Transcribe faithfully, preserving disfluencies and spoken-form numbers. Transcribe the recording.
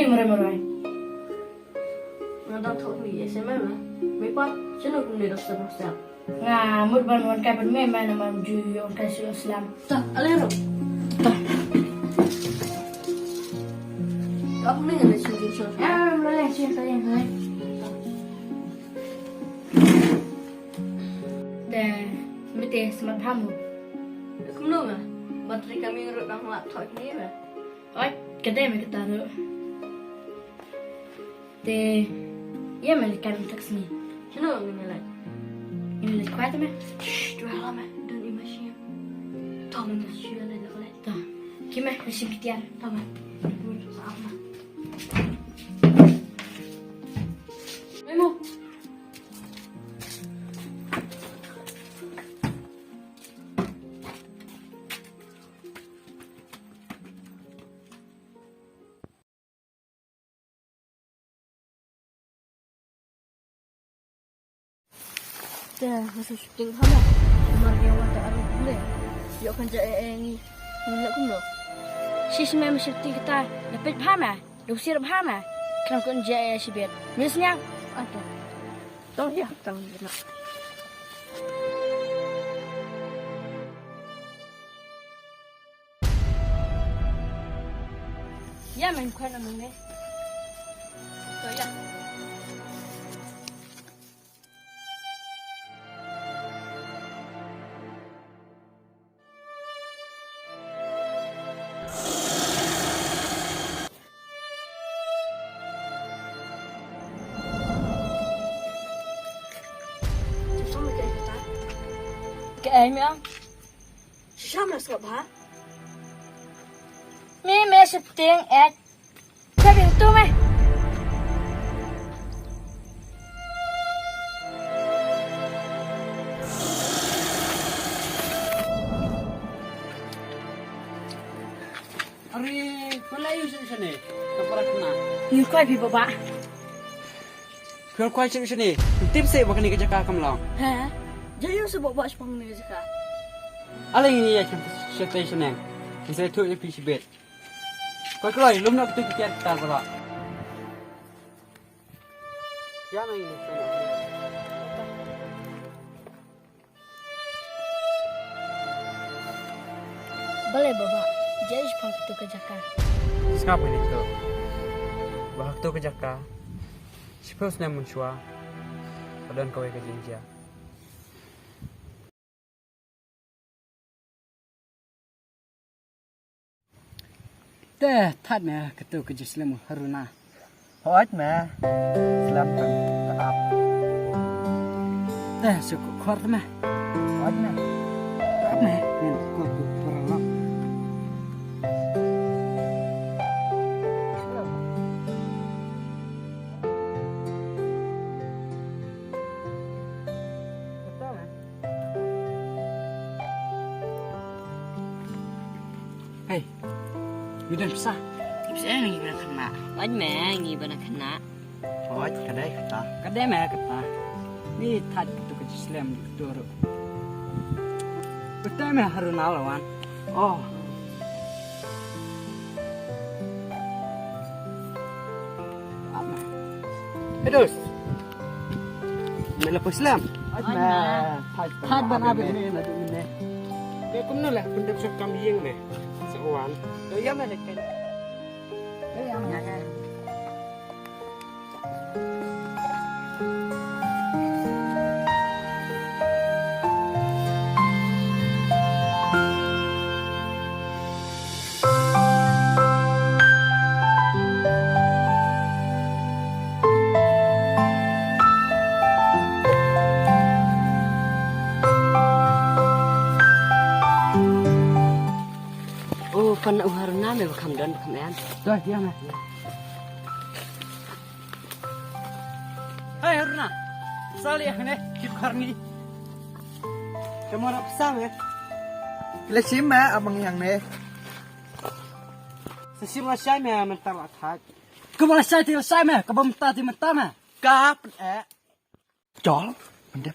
Mare mare. Nga dang thok ni S M M la. Me pat, sino kumne dok sa dok sa. Nga mut ban wan kai ban me ma na mam ju yo kai su Islam. Ta, ale ro. Ta. Kap ni ngale sini sini. Ah, mare sini ta yang. Te, mete smat bhamu. Kumno ma? Batri kami rut dang lap thok ni ma. Oi, kedai me kata rut. Te, ya me kan tak sini. Sino ngin lai? Ngin lai kwat me. Shh, dua la me. Don't imagine. Tom me shia lai lai. Ta. Kime, mesin kitian. Ta me. Saaf me. Memo. Te, masa shooting hama. Mar yang wata aru bule. Yo kan ja e ngi. Ngi le kumno. Shi shi me shooting kita. Lepet bha me. Dusir bha me. Kram kun ja e shibet. Mis nya. Ato. Tong ya, tong ya. Ya, men kwan amang ne. To ya. Kaei me ong? Shisha me sngap ha? Me me shifting ek. Ka bing tu me. Are, pala yu shu shane. Ka para kena. Yu koi phi baba. Phi koi shu shane. Tip se ba kane ka jaka kam long. Ha? Ja yu se baba shpang ne jaka. Ale ngi ya cham station ne. Ngi se tu yu phi shibet. Koi koi lum na tu kian ta bala. Ya na ngi. Balei baba, jai shipang katu ka jaka. Sngap ini tu. Bah katu ka jaka. Shipang snem mun shwa. Padon kawai ka jingjia. Te, thad me, katu ka jislem Haruna. Hooid me. Slem tang ka ap. Te, suk khor me. Hooid me. Ap me, men ko ku paralok. Hey, ngi don pisa. Pisa ngi ba dang khynnah. Oi me, ngi ba dang khynnah. Oi, ka dei kata. Ka dei me kata. Ni thad katu ka jislem katu ruh. Kata me Haruna lawan. Oh. Hey, dos. Me la poi slem. Thad ban abi ne na du ne. Ke kumno la pun dep sot kam ying ne. Sa wan. Do ya me ne ke. Oh, pan u Haruna me ba kham don ba kham em. Doi, diam eh. Hai Haruna. Sali ah ne, kit khar ni. Kamu nak pesan eh? Kila sim eh, abang yang ne. Sa sim la shai me, mynta la thait. Ka ba la shai ti la shai me, ka ba mynta ti mynta me. Ka pen eh. Jol, mynta.